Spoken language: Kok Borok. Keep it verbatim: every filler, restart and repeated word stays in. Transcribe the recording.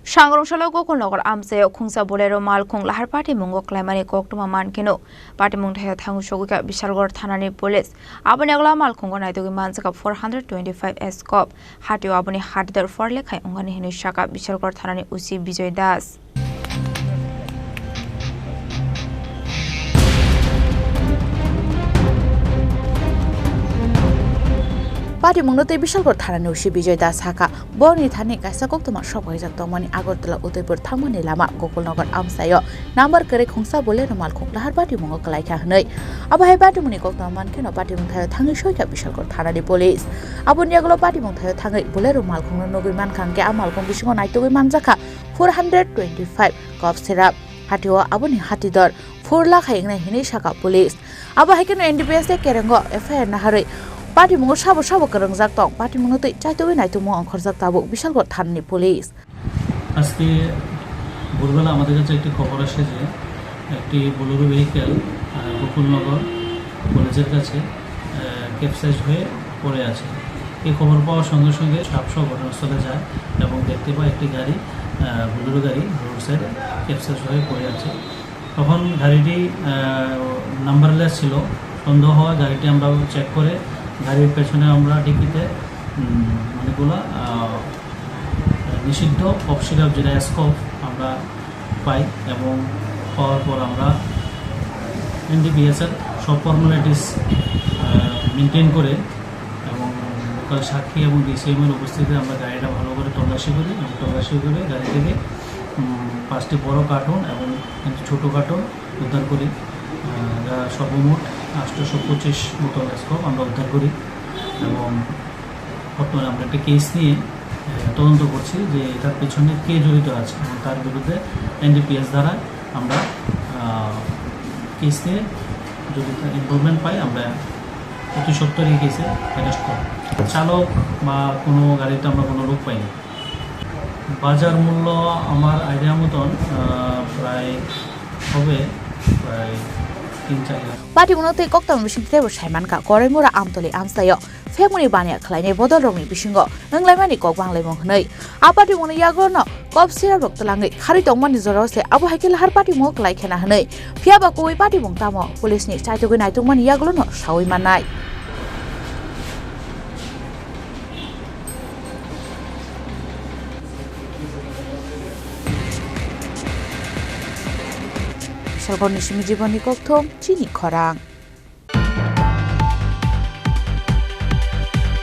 Sangrong salo Gokulnagar amchaio khungsa Bolero malkhung lahar patimungo klaimani koktwma mankhe no, patimung thaio thangwi sogwikha Bishalgarh thanani police. Aboni yagulo malkhungo naitugwi manjakha four hundred twenty-five scope. Hatio aboni hatidor forlekhai wngani hinwi sakha Bishalgarh thanani O C Bijoy Das. Patimungno tei Bishalgarh thanani O C Bijoy Das sakha, borni thani kaisa koktwma sok paijak tongmani Agartala Udaipur thangmani lama Gokulnagar amchaio number kwrwi khungsa Bolero malkhung lahar patimungo kwlaikha hwnwi. Abo hai patimungni koktwma mankheno patimung thaio thangwi soikha Bishalgarh thanani police. Aboni yagulo patimung thaio thangwi Bolero malkhungno nugwi mankha hwnkhe a malkhung bisingo naitugwi manjakha four hundred twenty-five cup syrup. Hatio aboni hatidor forlekhai wngnai hinwi sakha police. Abo hai kheno N D P S tei kerengo F I R naharwi patimungo sabo sabo kwrwngjak tong, patimungno twi chaitugwi naitugmung ongkhorjak tabuk Bishalgarh thanani police. আজকে ভোরবেলা আমাদের কাছে একটি খবর আসে যে একটি Bolero vehicle, আহ, গোকুলনগর কলেজের কাছে, আহ, ক্যাপসাইজ হয়ে পড়ে আছে। এই খবর পাওয়ার সঙ্গে সঙ্গে সাপসহ ঘটনাস্থলে যায় এবং দেখতে পায় একটি গাড়ি, আহ, বোলেরো গাড়ি রোড সাইডে ক্যাপসাইজ হয়ে পড়ে আছে। তখন গাড়িটি, আহ, নাম্বারলেস ছিল, সন্দেহ হওয়ায় গাড়িটি আমরা চেক করে গাড়ির পেছনে আমরা ডিকিতে, উম, অনেকগুলো, আহ, নিষিদ্ধ কফ সিরাপ, যেটা স্কোপ, আমরা পাই এবং পাওয়ার পর আমরা এনডিপিএস এর সব ফর্মালিটিস, আহ, মেনটেন করে এবং লোকাল সাক্ষী এবং ডিসিএম এর উপস্থিতিতে আমরা গাড়িটা ভালো করে তল্লাশি করি এবং তল্লাশি করে গাড়ি থেকে, উম, পাঁচটি বড় কার্টুন এবং একটি ছোট কার্টুন উদ্ধার করি। আহ, যা সর্বমোট আটশোশো পঁচিশ বোতল স্কোপ আমরা উদ্ধার করি এবং বর্তমানে আমরা একটা কেস নিয়ে, আহ, তদন্ত করছি যে এটার পেছনে কে জড়িত আছে এবং তার বিরুদ্ধে এনডিপিএস দ্বারা আমরা, আহ, কেস নিয়ে যদি তার ইনভলভমেন্ট পাই, আমরা অতি সত্বর এই কেসে অ্যারেস্ট করব। চালক বা কোনো গাড়িতে আমরা কোনো লোক পাইনি। বাজার মূল্য আমার আইডিয়া মতন, আহ, প্রায় হবে প্রায় তিন চার lakh. Patimungno tei koktwma bisingtwi teibo saimankha Koraimura Amtoli amchaio phekmani baniya khlainai bodolrokni bisingo wnglaimani kok banglaimung hwnwi. A patimungni yagulono kop siraprok twlangwi kharwi tongmani jorao se abo hai khe lahar patimungo kwlai khena hwnwi. Phiyaba kubui patimung tamo, police ni chaitugwi naitugmani yagulono saui mannai. Salkorni simi jiboni kokthom chini khorang.